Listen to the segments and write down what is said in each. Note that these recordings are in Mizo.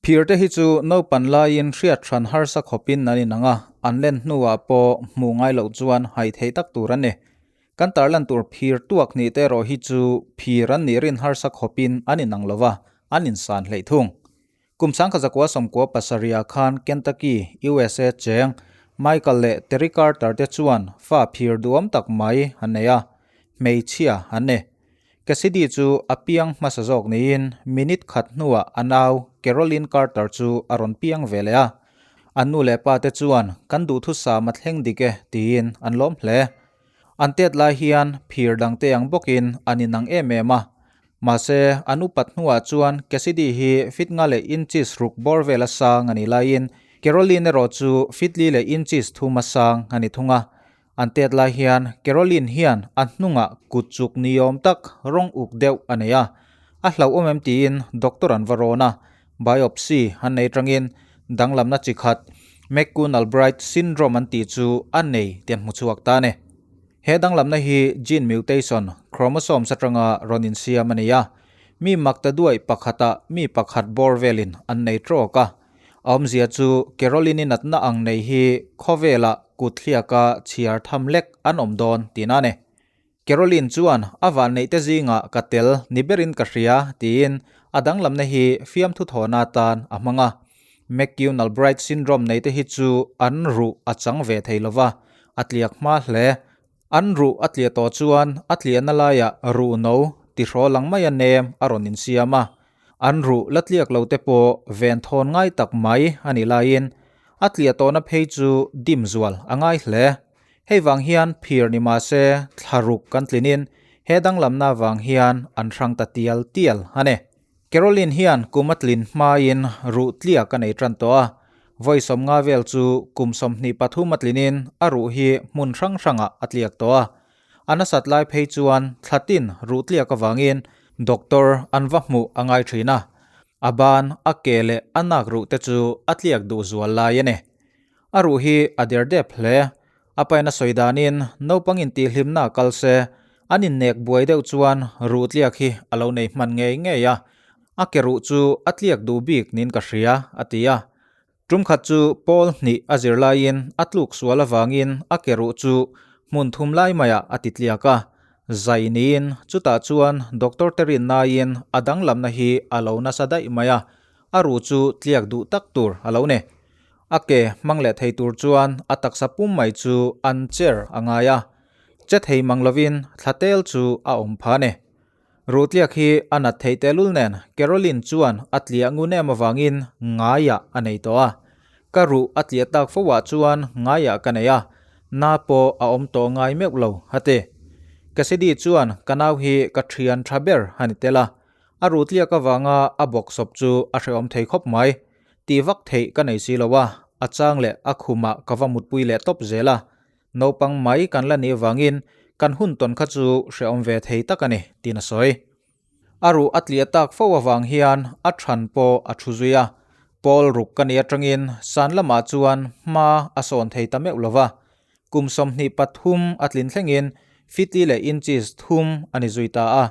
Phir te hi chu naupan laiin hriat hran harsa khawpin an inang a, an len hnuah pawh hmuh ngai loh chuan hai thei tak tur an ni. Kan tarlan tur phir tuak hnih te erawh hi chu phir an nih rin harsa khawpin an inang lo va, an insan hleih thung. Kum sangkha zakua 97 khan Kentucky, USA cheng Michael leh Terry Carter te chuan fa phir duhawm tak mai an nei a, hmeichhia an ni. Cassidy chu a piang hmasa zawk niin minute khat hnuah a nau Caroline Carter chu a rawn piang ve leh a. An nu leh pa te chuan kan duhthusam a thleng dik e tiin an lawm hle. An tet lai hian phir dangte ang bawkin an inang em em a. Mahse, an upat hnuah chuan Cassidy hi fit nga leh inches ruk bawr vela sang a nih laiin Caroline erawh chu fit li leh inches thum a sang a ni thung a. An tet lai hian Caroline hian a hnungah kut chuk ni awm tak rawng uk deuh a nei a, a hlauhawm em tiin doctor an va rawn a, biopsy an nei tangin danglamna chi khat McCune-Albright syndrome an tih chu a nei tih an hmu chhuak ta a ni. He danglamna hi gene mutation, chromosomes atanga rawn insiam a ni a, mi makta duai pakhatah mi pakhat bawr velin an nei trawk a, A awmzia chu Caroline-i natna ang nei hi khawvelah kut thliaka chhiar tham lek an awm dawn tihna a ni. Caroline chuan a vanneih te zingah ka tel ni berin ka hria tiin a danglamna hi fiamthu thawhna atan a hmang a. McCune-Albright syndrome nei te hi chu an ruh a chang ve thei lova, a tliak hma hle. An ruh a tliah tawh chuan a tliahna laiah ruh no tihrawl ang maia nem a rawn insiam a, An ruh la tliak lo te pawh ven thawn ngai tak mai a nih laiin a tliah tawhna phei chu dim zual a ngai hle. Hei vang hian phir ni mah se thla ruk kan tlinin he danglamna vang hian an hrang ta tial tial a ni. Caroline hian kum a tlin hmain ruh tliak a nei tan tawh a, vawi 50 vel chu kum 23 a tlinin a ruh hi hmun hrang hrangah a tliak tawh a, A nasat lai phei chuan thla tin ruh tliak avangin doctor an va hmuh a ngai thin a, a ban, a ke leh a nak ruh te chu a tliak duh zual lai a ni. A ruh hi a der dep hle. A paina sawi danin naupang intihhlimna a kal se, an innek buai deuh chuan ruh tliak hi a lo nei hman ngei ngei a, a ke ruh chu a tliak duh bik niin ka hria, a ti a. Tum khat chu Paul hnih a zir laiin a tluk sual avangin a ke ruh chu hmun thum lai maiah a ti tliak a, zai niin chutah chuan doctor te rinnaiin a danglamna hi a lo nasa daih mai a, a ruh chu tliak duh tak tur a lo ni. A ke hmang leh thei tur chuan a taksa pum mai chu an cher a ngai a, che thei mang lovin thla tel chu a awm pha a ni. Ruhtliak hi a nat theih tehlul nen Caroline chuan a tliah ngun em avangin ngaiah a nei tawh a. Ka ruh a tliah tak fo ah chuan ngaiah ka nei a, na pawh a awm tawh ngai meuh lo a ti. Cassidy chuan ka nau hi ka thian tha ber a ni tel a, a ruhtliak avanga a bawk sawp chu a hrehawm thei khawp mai. Tih vak theih ka nei si lo a, a chang leh a khumah ka va mutpui leh tawp zel a. Naupang mai kan la nih avangin kan hun tawn kha chu hrehawm ve thei tak a ni, tiin a sawi. A ruh a tliah tak fo avang hian a chhan pawh a thu zui a, Paul ruk ka nih atangin san lamah chuan hma a sawn thei ta meuh lo va, kum 23 a tlin thlengin fitli leh inches thum a ni zui ta a,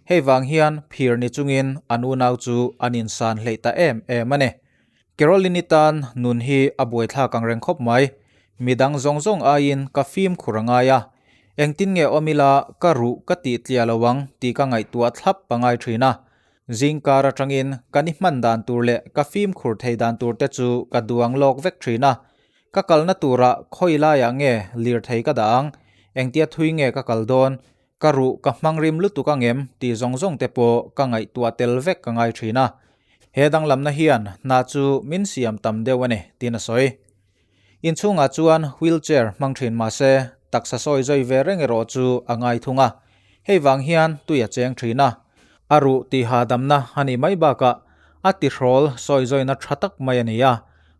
hei vang hian phir ni chungin an unau chu an insan hleih ta em em a ni. Caroline-i tan nun hi a buaithlak ang reng khawp mai. Midang zawng zawng aiin ka fimkhur a ngai a. Engtin nge awm ila ka ruh ka tih tliah lo ang tih ka ngaihtuah thlap a ngai thin a. Zingkar atangin ka ni hman dan tur leh ka fimkhur thei dan tur te chu ka duang lawk vek thin a. Ka kalna turah khawi laiah nge lirthei ka dah ang, engtia thui nge ka kal dawn, ka ruh ka hmang rim lutuk angem tih zawng zawng te pawh ka ngaihtuah tel vek ka ngai thin a. He danglamna hian hna chu min siam tam deuh a ni, tiin a sawi. Inchhungah chuan wheelchair hmang thin mah se, taksa sawi zawi ve reng erawh chu a ngai thung a. Hei vang hian tui a cheng thin a. A ruh tih hahdamna a nih mai bakah a tihrawl sawi zawina tha tak mai a ni a.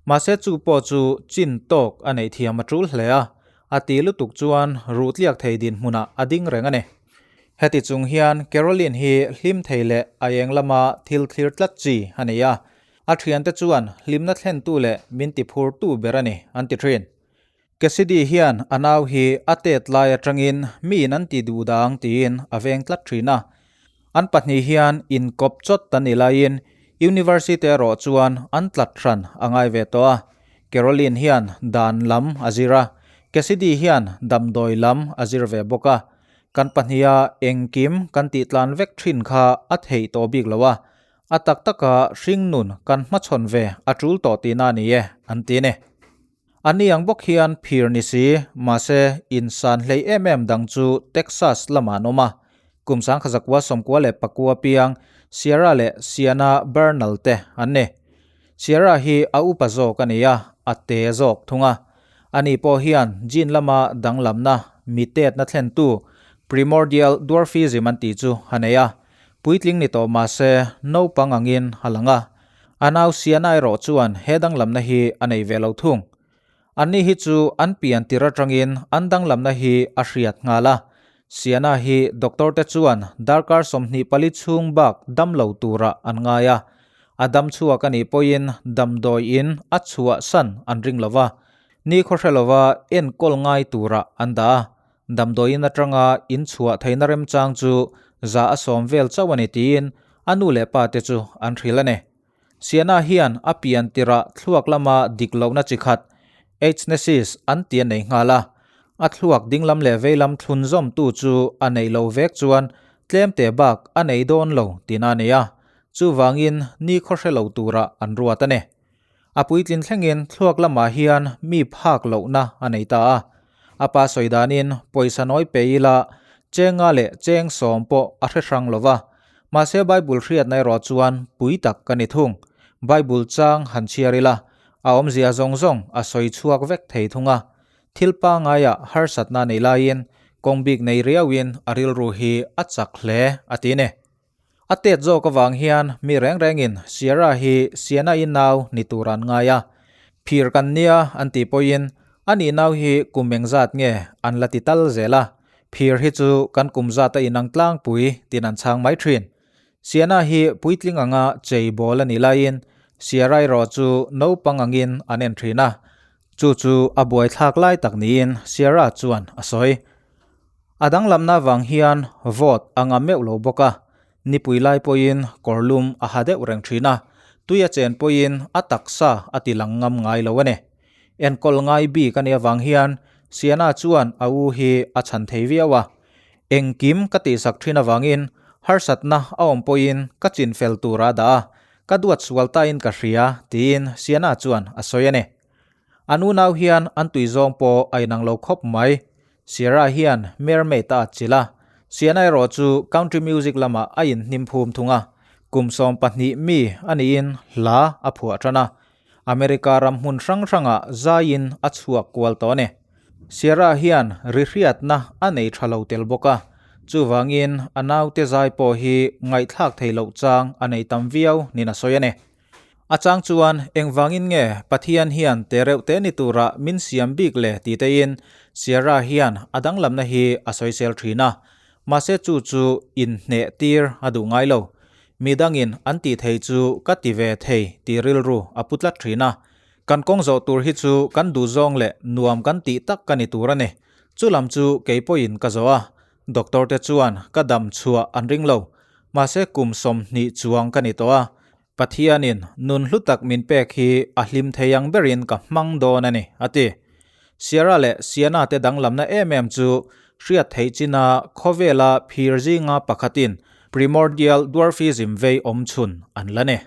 Mahse chu pawh chu chin tawk a neih thiam a tul hle a. A ti lutuk chuan ruh tliak thei dinhmunah a ding reng a ni. Heti chung hian Caroline hi hlim thei leh a eng lama thil thlir tlat chi a ni a, a thiante chuan hlimna thlentu leh min tiphurtu ber a ni an ti thin. Cassidy hian a nau hi a tet lai atangin miin an ti duh dang tiin a veng tlat thin a. An pahnih hian inkawp chawt an ni laiin University erawh chuan an tlat hran a ngai ve tawh a. Caroline hian dan lam a zir a, Cassidy hian damdawi lam a zir ve bawk a. Kan pahniha engkim kan tih tlan vek thin kha a theih tawh bik lo a, a tak taka hringnun kan hmachhawn ve a tul tawh tihna a ni e, an ti a ni. A ni ang bawk hian phir ni si, mahse insan hlei em em dang chu Texas lamah an awm a. Kum sangkhazakua sawmkua leh pakua piang Sierra leh Sienna Bernal te an ni. Sierra hi a upa zawk a ni a, a te zawk thung a. Ani pawh hian gene lama danglamna, mitetna thlentu, primordial dwarfism an tih chu a nei a. Puitling ni tawh mahse naupang angin a lang a. A nau Sienna erawh chuan he danglamna hi a nei ve lo thung. Anni hi chu an pian tir atangin an danglamna hi a hriat nghal a. Sienna hi doctor te chuan darkar 24 chhung bak dam lo turah an ngai a. A dam chhuak a nih pawhin damdawi in a chhuah san an ring lo va. Ni khaw hre lova enkawl ngai turah an dah a. Damdawi in atanga in chhuah theihna remchang chu za a sawm vel chauh a ni tiin a nu leh pa te chu an hrilh a ni. Sienna hian a pian tirah thluak lama dik lohna chi khat, Agenesis, an ti a nei nghal a. A thluak dinglam leh veilam thlunzawmtu chu a neih loh vek chuan tlem te bak a nei dawn lo tihna a ni a, chuvangin ni khaw hre lo turah an ruat a ni. A puitlin thlengin thluak lamah hian mi phak lohna a nei ta a. A pa sawi danin pawisa nawi pe ila chenga leh cheng sawm pawh a hre hrang lo va. Mahse Bible hriatna erawh chuan pui tak ka ni thung. Bible chang han chhiar ila a awmzia zawng zawng a sawi chhuak vek thei thung a. Thil pangaiah harsatna nei laiin kawng bik nei riauin a rilru hi a chak hle a ti ni. A tet zawk avang hian mi reng rengin Sierra hi Sienna-i nau ni tur an ngai a. Phir kan nia an tih pawhin a nih nau hi kum engzat nge an la ti tal zel a. Phir hi chu kan kum zat a inang tlangpui tin an chhang mai thin. Sienna hi puitling anga chei bawl a nih laiin Sierra erawh chu naupang angin an en thin a. Chu chu a buaithlak lai tak niin Sierra chuan a sawi. A danglamna vang hian vote a ngam meuh lo bawk a, nipui lai pawhin kawrlum a ha deuh reng thin a, tui a chen pawhin a taksa a ti lang ngam ngai lo a ni. Enkawl ngai bik a nih avang hian Sienna chuan a u hi a chhan thei viau a, engkim ka tihsak thin avangin harsatna a awm pawhin ka chinfel tur a dah a, ka duat sual tain ka hria tiin Sienna chuan a sawi a ni. An unau hian an tui zawng pawh a inang lo khawp mai. Sierra hian Mermaid a atchilh a, Sienna erawh chu country music lamah a inhnim phum thung a. Kum 12 mi a niin hla a phuah tan a. America ram hmun hrang hrangah zaiin a chhuak kual tawh a ni. Sierra hian ri hriatna a nei tha lo tel bawk a, chuvangin a naute zai pawh hi ngaihthlak thei loh chang a nei tam viau niin a sawi a ni. A chang chuan, Engvangin nge Pathian hian te reuh te ni tura min siam bik le? ti teiin Sierra hian a danglamna hi a sawisel thin a. Mahse chu chu inhneh tir a duh ngai lo. Mi dangin an tih thei chu ka ti ve thei tih rilru a pu tlat thin a. Kan kawng zawh tur hi chu kan duhzawng leh nuam kan tih tak ka ni tur a ni. Chu lam chu kei pawhin ka zawh a. Doctor te chuan ka dam chhuah an ring lo. Mahse kum 20 chuang ka ni tawh a, Pathianin nun hlu tak min pek hi a hlim thei ang berin ka hmang dawn a ni, a ti. Sierra leh Sienna te danglamna em em chu hriat theih china khawvela phir zinga pakhatin primordial dwarfism vei awm chhun an la ni.